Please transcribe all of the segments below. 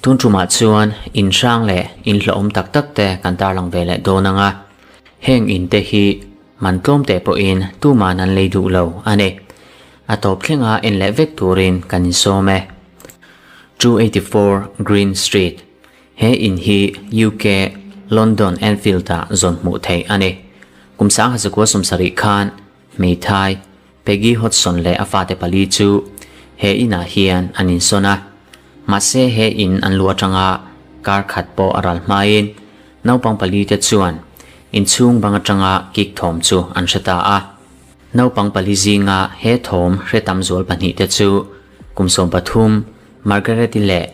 Tun tumah chuan in hrang leh in hlawhawm tak tak te kan tarlang ve leh dawn ang a, heng in te hi man tlawm teh pawhin tuman an lei duh lo a ni. A tawp thlenga en leh vek turin kan insawm e. 284 Green Street He in hi UK, London Enfield-ah zawn hmuh theih a ni. Kum sangha 27 khan hmeithai Peggy Hodgson leh a fate pali chu he inah hian an insawn a. Mahse he in an luh atanga kar khat pawh a ral hmain naupang palite chuan inchhung bang atanga kik thawm chu an hre ta a. Naupang pali zinga he thawm hre tam zual pahnihte chu kum 13 Margaret-i leh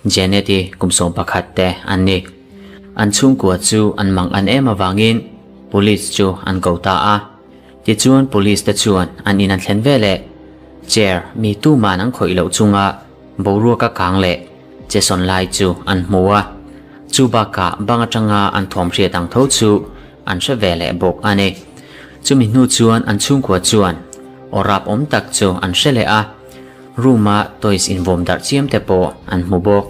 Janet-i kum 11 te an ni. An chhungkua chu an mang an em avangin Police chu an ko ta a. Tichuan Police te chuan an in an thlen veleh chair mi tuman an khawih loh chunga boruaka kang leh che sawn lai chu an hmu a. Chu bakah bang atanga an thawm hriat ang tho chu an hre ve leh bawk a ni. Chumi hnu chuan an chhungkua chuan aw rap awm tak chu an hre leh a. Room-a toys invawm darh chiam te pawh an hmu bawk.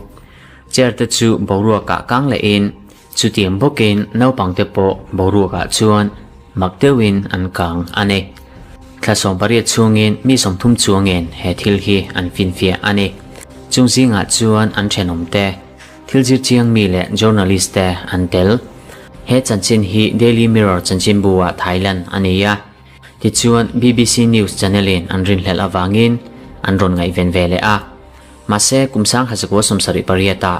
Chair te chu boruakah kang lehin chutiang bawkin naupang te pawh boruakah chuan mak deuhin an kang a ni. Thla 18 chhungin mi 30 chuangin he thil hi an finfiah a ni. Chung zingah chuan an thenawm te, thil zir chiang mi leh journalist te an tel. He chanchin hi Daily Mirror chanchinbu-ah Thailand a ni a. Tichuan, BBC News channel-in an rinhlelh avangin an rawn ngaihven ve leh a. Mahse, kum 1978-ah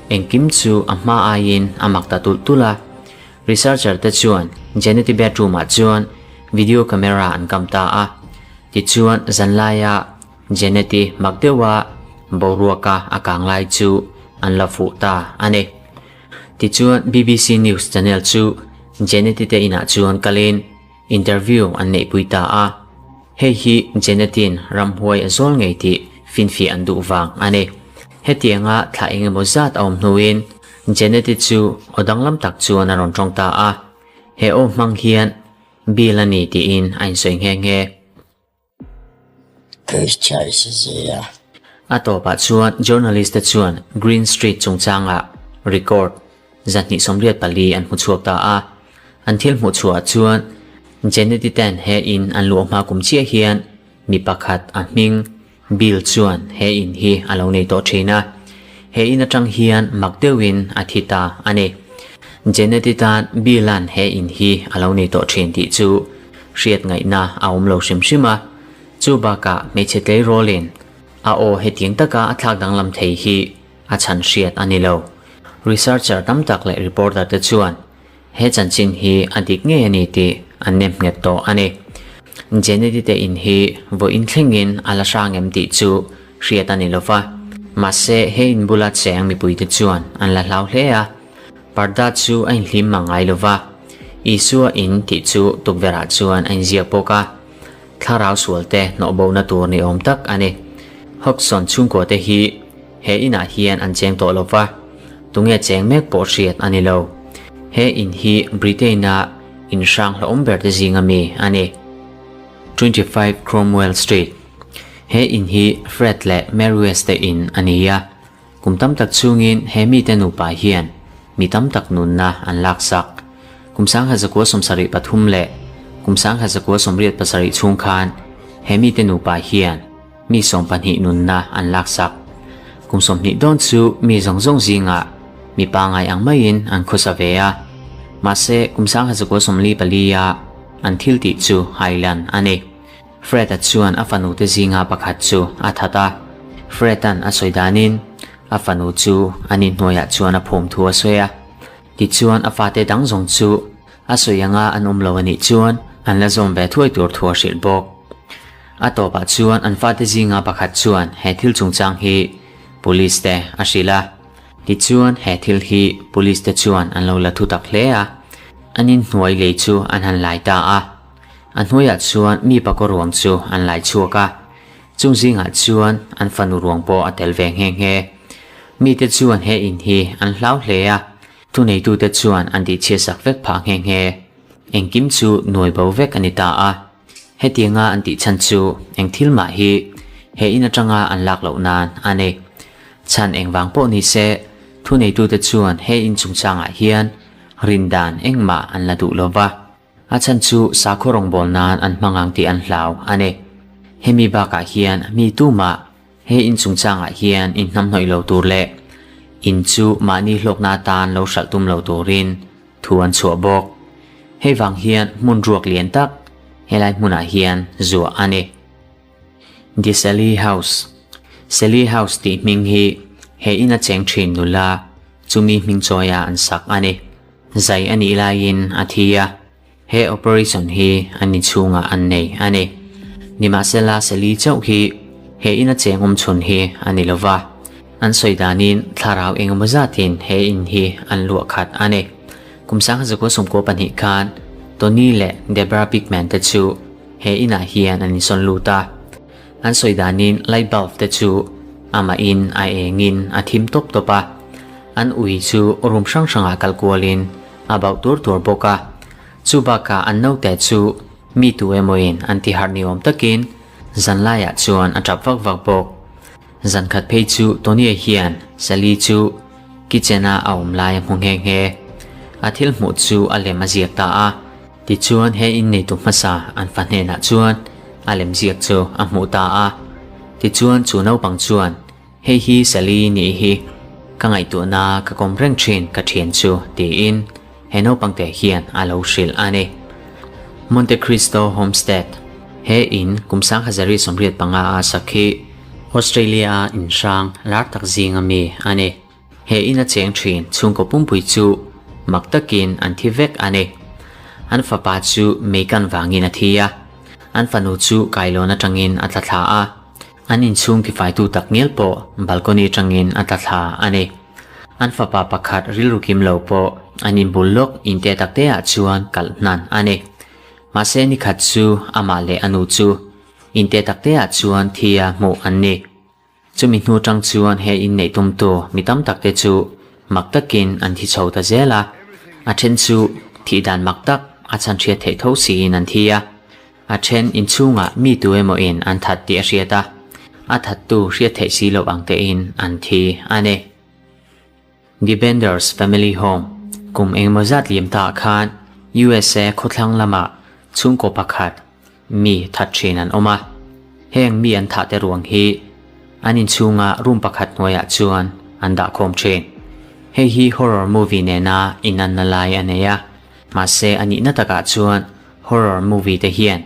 engkim chu a hma aiin a mak ta tulh tulh a. Researcher te chuan Janet-i bedroom-ah chuan video camera an kam ta a. Tichuan, zanlaia Janet-i mak deuha boruaka a kang lai chu an la fuh ta a ni. Tichuan, BBC News channel chu Janet-i te inah chuan kalin interview an neihpui ta a. Hei hi Janet-in ramhuai a zawl ngei tih finfiah an duh vang a ni. Hetianga thla eng emaw zat a awm hnuin Janet-i chu aw danglam tak chuan a rawn tawng ta a. He aw hmang hian Bill a ni tiin a insawi nghe nghe. A tawpah chuan journalist te chuan Green Street chungchangah record 284 an hmu chhuak ta a. An thil hmuh chhuahah chuan Janet-i ten he in an luah hma kum chiah hian mi pakhat a hming Bill chuan he in hi a lo nei tawh thin a. He in atang hian mak deuhin a thi ta a ni. Janet-i tan Bill-a'n he in hi a lo nei tawh thin tih chu hriat ngaihna a awm lo hrim hrim a. Chu bakah hmeichhe tleirawlin a aw hetiang taka a thlak danglam thei hi a chhan hriat a ni lo. Researcher tam tak leh reporter te chuan he chanchin hi a dik ngei a ni tih an nem nghet tawh a ni. Janet-i te in hi vawiin thlengin a la hrang em tih chu hriat a ni lo va. Mahse he in bula cheng mipuite chuan an la hlau hle a. Parda chu a inhlim mang ngai lo va, Isua in tih chu tukverhah chuan a inziak bawk a. Thlarau sualte hnawh bona tur ni awm tak a ni. Hodgson chhungkuate hi he inah hian an cheng tawh lo va, tunge cheng mek pawh hriat a ni lo. He in hi Britain-a in hrang hlauhawm ber te zinga mi a ni. 25 Cromwell Street He in hi Fred leh Mary West te in a ni a. Kum tam tak chhungin he mite nupa hian mi tam tak nunna an laksak. Kum 1973 leh kum 1987 chhung khan he mite nupa hian mi 12 nunna an laksak. Kum 20 dawn chu mi zawng zawng zingah mi pangai ang maiin an khawsa ve a. Mahse kum 1944 a an thil tih chu hailan a ni. Fred-a chuan a fanute zinga pakhat chu a that a. Fred-a'n a sawi danin a fanu chu an inhnuaiah chuan a phum thu a sawi a. Tichuan a fate dang zawng chu a sawi anga an awm lo a nih chuan an la zawm ve thuai tur thu a hrilh bawk. A tawpah chuan an fate zinga pakhat chuan he thil chungchang hi police te a hrilh a. Tichuan he thil hi police te chuan an lo la thu tak hle a. An inhnuai lei chu an han lai ta a. A hnuaiah chuan mi pakaw ruang chu an lai chhuak a, chung zingah chuan an fanu ruang pawh a tel ve nghe nghe. Mite chuan he in hi an hlau hle a, thuneitute chuan an tihchhiatsak vek phah nghe nghe. Engkim chu nuai bo vek a ni ta a. Hetianga an tih chhan chu eng thil mah hi he in atanga an lak loh nan a ni. Chhan engvang pawh ni se, thuneitute chuan he in chungchangah hian rindan engmah an la duh lo va. A chhan chu sakhaw rawngbâwl nân an hmang ang tih an hlau a ni. Hemi bâkah hian mi tumah he in chungchângah hian inhnamhnawih lo tûr leh in chu mahni hlawkna atân lo hralh tum lo tûrin thu an chhuah bawk. Hei vâng hian hmun ruak lian tak helai hmunah hian zuah a ni. The Sally House, Sally House tih hming hi he ina cheng thin nula chumi hming chawia an sak a ni. Zai a nih laiin a thi a, he operation hi an inchhungah an nei a ni. Nimahsela Sally chauh hi he ina cheng awm chhun hi a ni lova, an sawi danin thlarau engemaw zatin he in hi an luah khat a ni. Kum 1992 khan Tony leh Debra Bigman te chu He inah hian an insawn lut a, an sawi danin light bulb te chu amahin a engin a thim tawp tawp a, an ui chu room hrang hrangah kal kualin a bauh tur tur bawk a, chu bakah an naute chu mi tu emawin an ti harh ni awm takin zanlaiah chuan a tap vak vak bawk. Zan khat phei chu Tony-a hian Sally chu kitchen-a a awm lai a hmu nghe nghe. A thil hmuh chu a lem a ziak ta a. Tichuan he inneitu hmasa an fa hnenah chuan a lemziak chu a hmuh ta a. Tichuan chu naupang chuan, Hei hi Sally nih hi, ka ngaihtuahna ka kawm reng thin ka thian chu tiin he naupang te hian a lo hrilh a ni. Monte Cristo Homestead, He in kum 1985 a sak hi Australia a inhrang lar tak zinga mi a ni. He in a cheng thin chhungkaw pumpui chu mak takin an thi vek a ni. An fapa chu meikan vangin a thi a, an fanu chu kailawn atangin a tla thla a, an inchhung tifaitu tak ngial pawh balcony atangin a tla thla a ni. An fapa pakhat rilru kim lo pawh an inbul lawk in te tak te ah chuan kalh hnan a ni. Mahse nikhat chu amah leh a nu chu in te tak te ah chuan thi a hmuh an ni. Chumi hnu tang chuan he inneih tumtu mi tam tak te chu mak takin an thi chho ta zel a, a then chu thih dan mak tak a chhan hriat theih tho siin an thi a, a then inchhungah mi tu emaw in an that tih a hriat a, a thattu hriat theih si loh ang tein an thi a ni. The Benders Family Home, Kum engemaw zat liam ta ah khan USA khawthlang lamah chhungkaw pakhat mi that thin an awm a. Heng mi an thah te ruang hi an inchhunga room pakhat hnuaiah chuan an dah khawm thin. Hei hi horror movie nena inanna lai a nei a, mahse a nihna takah chuan horror movie te hian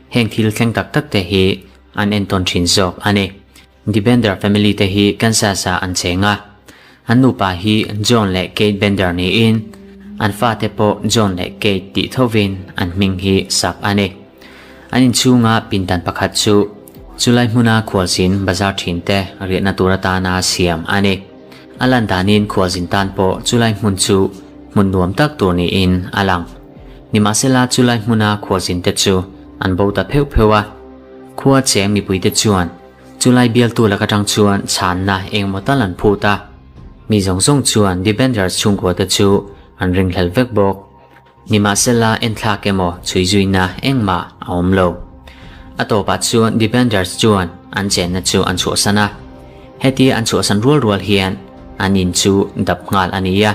heng thil thleng tak tak te hi an entawn thin zawk a ni. The Bender family te hi Kansas ah an cheng a, an nupa hi John leh Kate Bender niin an fate pawh John leh Kate tih thovin an hming hi sak a ni. An inchhunga pindan pakhat chu chulai hmuna khualzin bazar thin te riahna tur atana siam a ni. A lan danin khualzin tan pawh chulai hmun chu hmun nuam tak tur niin a lang. Nimahsela chulai hmuna khualzin te chu an bo ta pheuh pheuh a, khua cheng mipuite chuan Chulai bialtu lak atang chuan chhanna engemaw tal an phut a, mi zawng zawng chuan Dibenders chhungkua te chu an ringhlel vek bawk. Nimahsela enthlak emaw chhuizuina engmah a awm lo. A tawpah chuan Dibenders chuan an chenna chu an chhuahsan a, hetia an chhuahsan rual rual hian an in chu dap nghal a ni a,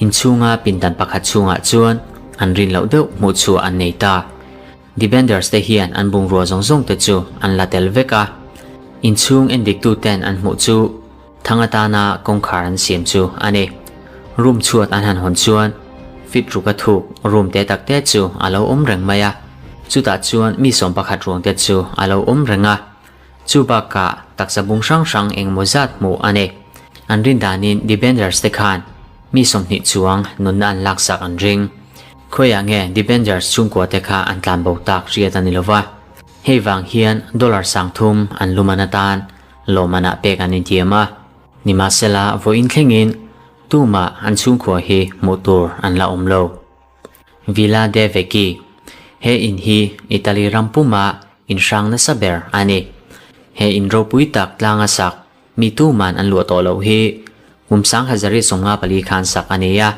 inchhunga pindan pakhat chhungah chuan an rin loh deuh hmuhchhuah an nei ta. Dibenders te hian an bungrua zawng zawng te chu an la tel vek a, inchhung endiktu ten an hmuh chu thang atana kawngkhar an siam chu a ni. Room chhuat an han hawn chuan fit ruk a thuk room te tak te chu a lo awm reng mai a, chutah chuan mi sawm pakhat ruang te chu a lo awm reng a, chu bakah taksa bung hrang hrang engemaw zat hmuh a ni. An rin danin Dibenders te khan mi 20 chuang nunna an laksak an ring. Khawiah nge Dibengers chhungkua te kha an tlan bo tak hriat a ni lova, hei vang hian dollar 3000 an luman atan lawmmanah pek an intiam a, nimahsela vawiin thlengin tumah an chhungkua hi hmuh tur an la awm lo. Villa de Vecchi, He in hi Italy ram puma in hrang nasa ber a ni. He in ropui tak tlanga sak Mi tuman an luah tawh loh hi kum 1954 khan sak a ni a,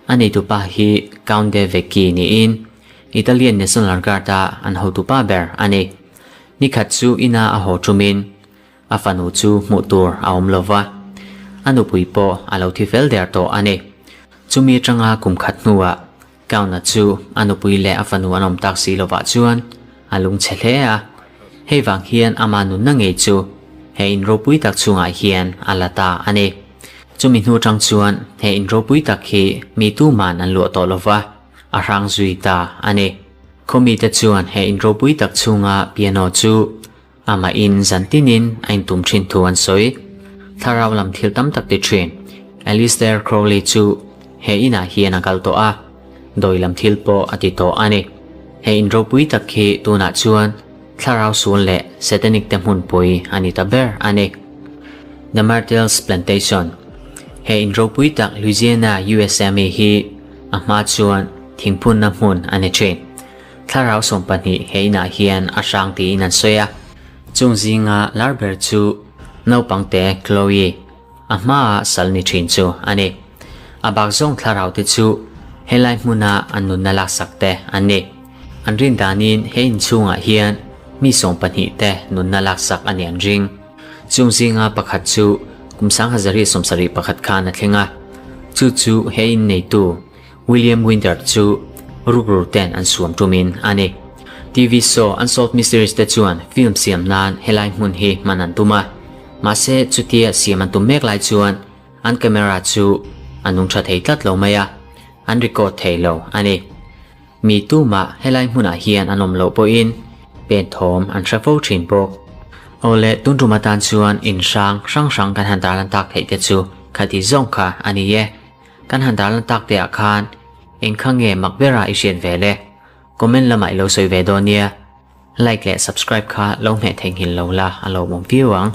a neitupa hi Count de Vecchi niin Italian National Guard-a an hotupa ber a ni. Nikhat chu ina a haw ṭumin. A fanu chu hmuh tur a awm lo va, a nupui pawh a lo thi fel der tawh a ni. Chumi atanga kum khat hnuah Kauna chu a nupui leh a fanu an awm tak si lovah chuan a lungchhe hle a, hei vang hian ama nunna ngei chu he in ropui tak chhungah hian a la ta a ni. Chumi hnu atang chuan he in ropui tak hi mi tuman an luah tawh lova, a hrang zui ta a ni. Khawmite chuan he in ropui tak chhunga piano chu Amah in zan tinin a intum thin thu an sawi. Thlarau lam thil tam tak ti thin. Alistair Crowley chu he inah hian a kal tawh a, dawi lam thil pawh a ti tawh a ni. He in ropui tak hi tunah chuan thlarau sual leh satanic te hmunpui a ni ta ber a ni. The Myrtles Plantation He in ropui tak Louisiana, USA mi hi a hma chuan thingphunna hmun a ni thin. Thlarau 12 he inah hian a hrang tiin an sawi a, chung zinga lar ber chu naupangte Chloe, a hmaa sal ni thin chu a ni. A bak zawng thlarau te chu helai hmuna an nunna laksak te an ni. An rin danin he inchhungah hian mi 12 te nunna laksak a ni an ring. Chung zinga pakhat chu kum 1971 khan a thleng a, chu chu he inneitu William Winter chu rukru ten an suam tumin a ni. TV show Unsolved Mysteries te chuan film siam nan helai hmun hi hman an tum a. Mahse chutia siam an tum mek lai chuan an camera chu a nung tha thei tlat lo mai a, an record thei lo a ni. Mi tumah helai hmunah hian an awm loh pawhin pen thawm an hre fo thin bawk. Awle tun tum atan chuan in hrang hrang hrang kan han tarlan tak theih te chu khati zawng kha a ni e. Kan han darlan tak te ah khan eng kha nge mak bera i hriat ve le? Comment lamah i lo sawi ve dawn nia. Like leh subscribe kha lo hmeh theihnghilh lo la a lawmawm viau ang.